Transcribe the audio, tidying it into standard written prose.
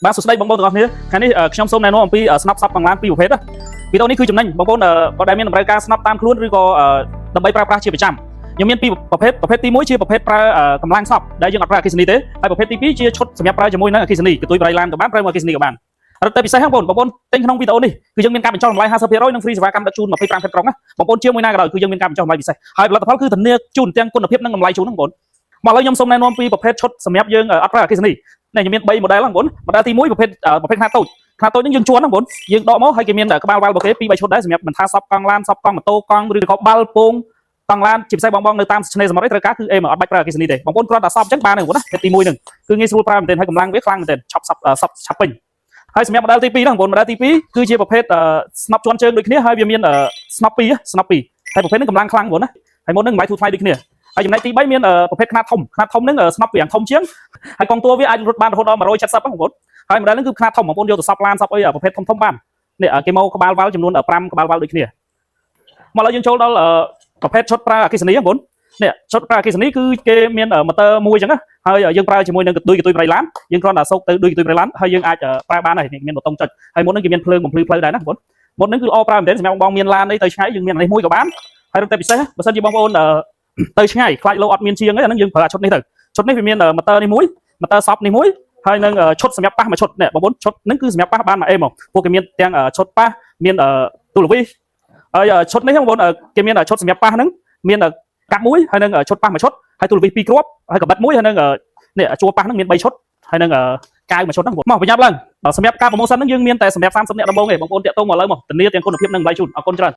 បាទសួស្តីបងប្អូនទាំងអស់គ្នាថ្ងៃនេះខ្ញុំសូមណែនាំអំពីស្នប់សប់កង់ឡានពីរប្រភេទណាវីដេអូនេះគឺចំណេញបងប្អូនបើដែលមានតម្រូវការស្នប់តាមខ្លួនឬក៏ដើម្បីប្រើប្រាស់ជាប្រចាំខ្ញុំមានពីរប្រភេទប្រភេទទី1ជាប្រភេទប្រើកម្លាំងសប់ដែលយើងអត់ប្រើអគ្គិសនីទេហើយប្រភេទទី2ជាឈុតសម្រាប់ប្រើជាមួយនឹងអគ្គិសនីកន្ទុយប្រៃឡានក៏បានប្រើមួយអគ្គិសនីក៏បានរឹតតែពិសេសហ្នឹងបងប្អូនបងប្អូនទិញក្នុងវីដេអូនេះគឺយើងមានការបញ្ចុះតម្លៃ50%និង free សេវាកម្មដឹកជូន25ខេត្តក្រុងណាបងប្អូនជាមួយណាក៏ដោយគឺយើងមានការបញ្ចុះតម្លៃពិសេសហើយផលិតផលគឺធានាជូនទាំងគុណភាពនិងតម្លៃជូនហ្នឹងបងប្អូនមកឥឡូវខ្ញុំសូមណែនាំពីប្រភេទឈុតសម្រាប់យើងអត់ប្រើអគ្គិសនីនេះខ្ញុំមាន3 model ហ្នឹងបងប្អូន model ទី1ប្រភេទប្រភេទខ្នាតតូចខ្នាតតូចហ្នឹងយើងជួនហ្នឹងបងប្អូនយើងដកមកហើយគេមានក្បាលវ៉ាល់របស់គេ2 3ឈុតដែរសម្រាប់មិនថាសប់កង់ឡានសប់កង់ម៉ូតូកង់ឬក៏បាល់ពងកង់ឡានជាពិសេសបងបងនៅតាមឆ្នេរសមុទ្រឯងត្រូវការគឺអេមអត់បាច់ប្រើអគ្គិសនីទេបងប្អូនគ្រាន់តែសប់អញ្ចឹងបានទេបងប្អូនណាប្រភេទទី1ហ្នឹងគឺងាយស្រួលប្រើមែនទែនហើយកម្លាំងវាខ្លាំងមែនទែនឆាប់សប់សប់ឆាប់ពេញហើយសម្រាប់ model ទី2ហ្នឹងបងប្អូន model ទី2គឺជាប្រភេទស្នប់ជាន់ជើងដូចគ្នាហើយវាមានស្នប់2ស្នប់2ហើយប្រភេទហ្នឹងកម្លាំងខ្លាំងបងប្អូនណាហើយមុនហ្នឹងតម្លៃធូរថ្លៃដូចគ្នាហើយចំណែកទី3មានប្រភេទខ្នាតធំខ្នាតធំហ្នឹងស្នប់វាយ៉ាងធំជាងហើយកង់តួវាអាចរត់បានរហូតដល់170ហ្នឹងបងប្អូនហើយ model ហ្នឹងគឺខ្នាតធំបងប្អូនយកទៅសប់ឡានសប់អីប្រភេទធំធំបាននេះគេមកក្បាលវ៉ាល់ចំនួន5ក្បាលវ៉ាល់ដូចគ្នាមកឥឡូវយើងចូលដល់ប្រភេទឈុតប្រើអគ្គិសនីបងប្អូននេះឈុតប្រើអគ្គិសនីគឺគេមានម៉ូទ័រមួយអញ្ចឹងណាហើយយើងប្រើជាមួយនឹងកន្ទុយកន្ទុយប្រៃឡានយើងគ្រាន់តែសូកទៅដូចកន្ទុយប្រៃឡានហើយយើងអាចប្រើបានហើយមានប៊ូតុងចុចហើយមុនហ្នឹងគេមានភ្លើងបំភ្លឺផ្លូវដែរណាបងប្អូនមុនហ្នឹងគឺល្អប្រើមែនទែនសម្រាប់បងមានឡានអីទៅឆ្ងាយយើងមានអានេះមួយក៏បានហើយរឹតតែពិសេសបើសិនជាបងប្អូនទៅឆ្ងាយខ្លាចលោអត់មានជាងអីអាហ្នឹងយើងប្រើឈុតនេះទៅឈុតនេះវាមានម៉ូទ័រនេះមួយម៉ូទ័រសប់នេះមួយហើយនឹងឈុតសម្រាប់ប៉ះមួយឈុតនេះបងប្អូនឈុតហ្នឹងគឺសម្រាប់ប៉ះបានមួយអេមកពួកគេមានទាំងឈុតប៉ះមានទូលវីហើយឈុតនេះបងប្អូនគេមានឈុតសម្រាប់ប៉ះហ្នឹងមានកាប់មួយហើយនឹងឈុតប៉ះមួយឈុតហើយទូលវីពីរគ្រាប់ហើយកបិតមួយហើយនឹងនេះជួរប៉ះហ្នឹងមាន3ឈុតហើយនឹងកាវមួយឈុតហ្នឹងមកប្រញាប់ឡើងសម្រាប់ការ promotion ហ្នឹងយើងមានតែសម្រាប់30នាក់ដំបូងទេបងប្អូនតាក់ទងមកលើមកធានាទាំងគុណភាពនិងតម្លៃជូនអរគុណច្រើន។